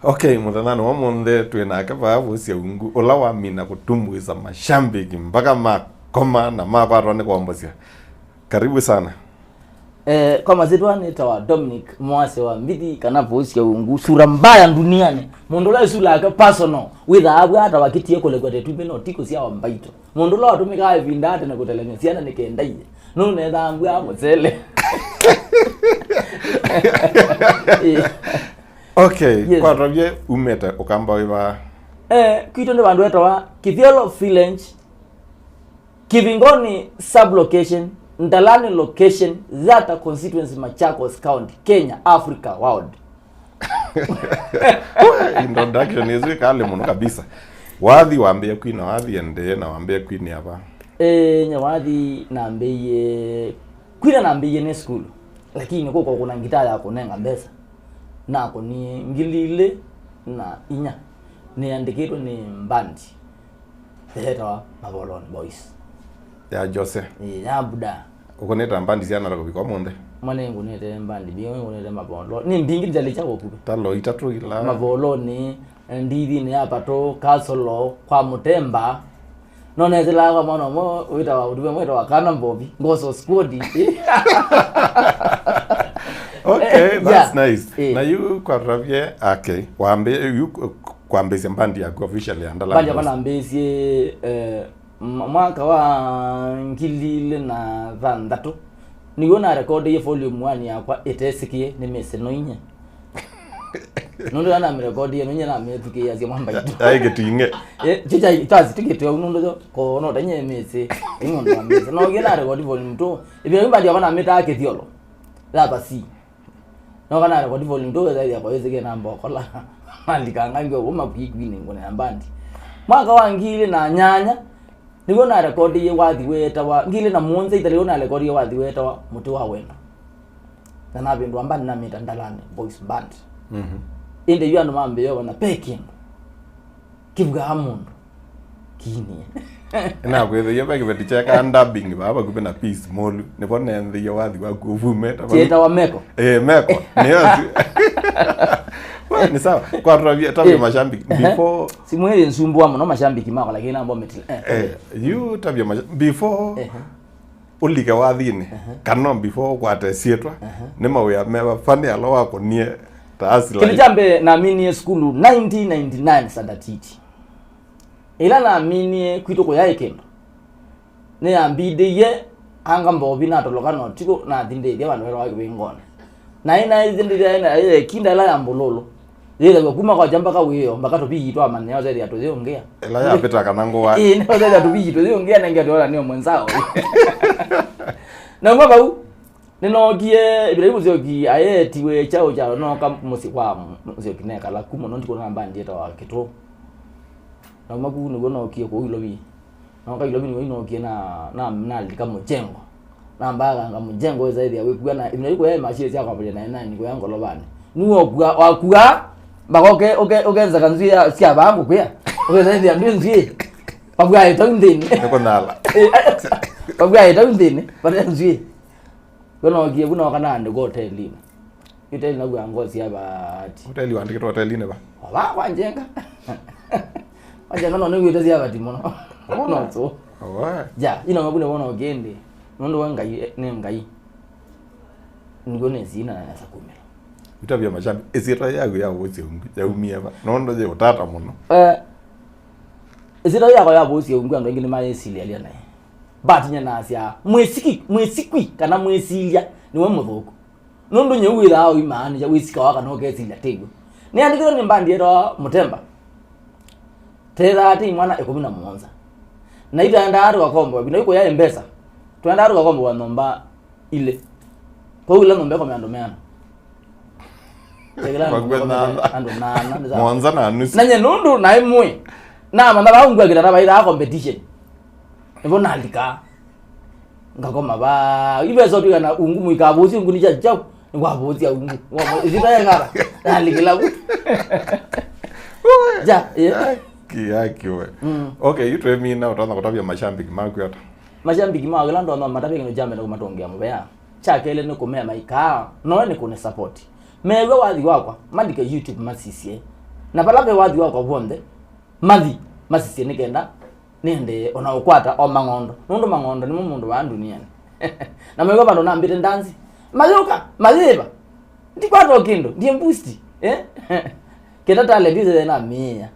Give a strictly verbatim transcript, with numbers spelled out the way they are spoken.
Okay, mũthenyanĩ wa ũmũnthĩ twĩ nake vaa Vũsya Ungu, ũla wamina kũtumbuĩsa mashambiki mpaka makoma na makwatwa nĩ kwombosya. Karibu sana. Eh, kwa masyĩtwa nĩtawa Dominic Mwase wa Mbithi, kana Vũsya Ungu, sura mbaya duniani. Mũndũ ũla ĩsula yake personal wĩthaa avw'a atawa kĩtie kũlekwa tetumi no ti kũsyawa mbaitũ. Mũndũ ũla watũmĩkaa ĩvinda atene kũtelemya syana nĩ kenda iye. Nũnethambw'a mũsele. Eh. Okay, yes. Kwatavye umĩte ũkamba wĩva? Eh, kwitũ nĩ vandũ etawa Kithiolo Village, Kivingoni Sub-Location, Ndalani Location, Zata Constituency, Machakos County, Kenya, Africa, world. Introduction ĩsu ĩkalĩ mũno kabisa. Wathi wambĩĩa kwina, wathi endee na wambĩĩa kwina ava? Eh, nye wathi nambĩĩe, kwina nambĩĩe nĩ sukulu, lakini kũko kuna ngitaa ya kũnenga mbesa. Nakũnie ngili ilĩ na inya. Nĩandĩkĩtwe nĩ mbandi yetawa Mavoloni Boys. Ya Jose. Ĩĩ, ya Buda. Ũkũnĩte mbandi sya Narok kũvika ũmũnthĩ? Mwa nĩngũnĩte mbandi mbingĩ, nĩngũnĩte Mavolo. Nĩ mbingĩ njalĩ kya kũkuvĩ. Ta lo itatũ ila. Mavoloni, ndithinĩ ya Patũ, Kasolo, kwa Mũtemba. No nesĩlaa kwa mwana ũmwe wĩtawa, ũtuve mwĩtawa Kana Mbovi, Ngoso Squad. Okay, eh, that's yeah, nice. Eh. Na yu kwatavye, okay, wambe, yu kwambĩĩsya mbandi yaku officially ya Ndalani Boys? Mbandi yakwa nambĩĩsye, eh, m-, mwaka wa ngili ilĩ na thanthatũ. Nĩw'o narekondie volume one yakwa ĩtesĩkĩe nĩ mĩsĩ no inya. Nũndũ ya namĩrekondie, nũnye namĩthukĩĩasya mwambaitũ. Yaĩ kĩting'e. Eh, kyo kya tasi tikĩte ũu, nũndũ yo, ko no tanye mĩsĩ, ĩ mũndũ wa mĩsĩ. No ngĩ narekodi volume two, ĩvĩa mbandi yakwa namĩtaa Kĩthiolo. Thapa si. No kana record volume two wethaithia kwa wĩsĩkĩe na mbokola. Malikanga ngĩ ũguo makwĩkwinĩ ngũne ya mbandi. Mwaka wa ngili na nyanya, nĩw'o narekondie wathi wetawa, ngili na mũonza ita nĩw'o narekondie wathi wetawa Mũtĩ wa Wendo. Na navĩndũa mbandi namĩta Ndalani Boys Band. Mhm. Ĩndĩ yu andũ mambĩĩa ona pe kĩndũ kĩvugaa mũndũ kinie. Nakwĩthĩie ve kĩveti kyekaa dubbing vaa vakuvĩ na Peace Molu, nĩvo nenthĩie wathi waku ũvumĩte vau. Kyĩtawa Meko. Eh, Meko. Nĩyo si-, we, nĩ sawa. Kwatavye, tavye, eh, mashambiki. Ehe. Before simwĩrĩ nsumbua mũno mashambiki makwa, lakini nambomĩtile. Eh. Eh, yu tavye masha-, before, ehe, ũlike wathinĩ, ehe, kana before ũkwate syĩtwa, ehe, nĩ mawĩa meva fani ala wakũnie ta asila? Kĩndũ kya mbee naminie sukulu nineteen ninety-nine Sadatiti. Ĩla naminie kwitũ kũyaĩ kĩndũ, nĩyambindĩie anga mbovi natoloka na ũtukũ nathi ndĩthya vandũ vetawa kĩvĩngoni. Na ĩnaĩthya ndĩthya ĩna ĩkinda ĩla ya mbũlũlũ. Yĩthagwa kuma kwa kyamba ka wĩo, mpaka tũvii twa manyĩa ũtethĩa tũyĩũngĩa. Ĩla yapĩta kana ngũa. Ĩĩ, nĩ ũtethĩa tũvii tũyĩũngĩa nenge tũona nĩ mwenzao. Na uma vau, nĩnookie, Ibrahim Musyoki ayeetiwe kyaũ kya nooka mũsyĩ kwa Musyoki nekala ku mũno ntikũ na mbandi yĩtawa Kĩtũ. Na uma ku nĩw'o nookie kũu Ilovi. Nooka Ilovi nĩw'o inookie na, na, nalika mũjengo. Nambaa kanga mũjengo wĩsaĩthĩa wĩkua na ĩvinda yĩu kũya imashini sya kwambalia na ĩnani kũya ngolovanĩ. Nĩw'o wakua, wakua, mpaka ũke, ũke, ũkenza kanzw'ĩ ya, sya vaa ngũkwĩa. Ũkesaĩthĩa ndwĩ nzw'ĩ. Pavwaĩtau nthĩnĩ. Nĩkũnyala. Pavwaĩtau nthĩnĩ, vate nzw'ĩ. Yo nookie vu nooka naandĩkwa hotelinĩ. Hoteli naw'a ngosi ya vati. Hoteli waandĩkĩtwe hotelinĩ va? O va kwa Njenga. Kwa Njenga no nĩw'ĩte sya vati mũno. Oh. No so. Oh, wa. Ja, ino mabu nĩw'o nookie ĩndĩ. Nũndũ wa Ngai, eh, nĩ Ngai. Nĩw'o nĩsina na nesa kumĩla. Utavya mashambi, ĩsyĩtwa yaku ya Vũsya Ungu yaumie va? Nũndũ yĩ ũtata mũno. Eh, ĩsyĩtwa yakwa ya Vũsya Ungu andũ aingĩ nĩmayĩsilĩalya naĩ. But nye nasya, mwĩsiki, mwĩsikwi kana mwĩsilya nĩwe mũthũku. Nũndũ nyau wĩthaa ũimaanisha wĩsikawa kana ũkesilya tĩw'o. Nĩandĩkĩtwe nĩ mbandi yetawa Mũtemba. Tethaa tĩ imwana ĩkũmi na mũonza. Na itwaendaa tũkakomboa, ĩvinda yu kũyaĩ mbesa. Twaendaa tũkakomboa nyũmba ilĩ. Kwoou ĩla nyũmba ĩkomea andũ meana. Kĩla andũ makomete andũ nana, nĩ sawa. Mũonza na nusu. Na nye nũndũ naĩ mũĩ. Namanya vaa ungu akĩtata vaithaa competition. Nĩvo nalika. Ngakoma vaa. Ivesa ũtwĩka na ungu mũikavũsi ungu nĩ kya kyaũ. Nĩkwavũsya ungu. Ĩsita yeng'ara. Nalikĩla vu. Ja, yeah. Aki, aki we. Mm. Okay, yu twĩmina ũtonya kũtavya mashambiki maku ata? Mashambiki ma kĩla ndonya matavya kĩndũ kya mbee nĩ kũmatũngĩa mũvea. Kya kelĩ nĩ kũmea maikaa, noe nĩ kũnĩ support. Meew'a wathi wakwa, malike YouTube masisye. Na vala ve wathi wakwa w'onthe, mathi masisye nĩ kenda nĩendee ona ũkwata o mang'ondo. Nũndũ mang'ondo nĩmo mũndũ wa ndunianĩ. Na meew'a vandũ nambĩte ndanzi. Mayũka, mayĩva. Ndikwata o kĩndũ, ndiĩ boost. Eh? Kenda talent ĩse namĩĩa.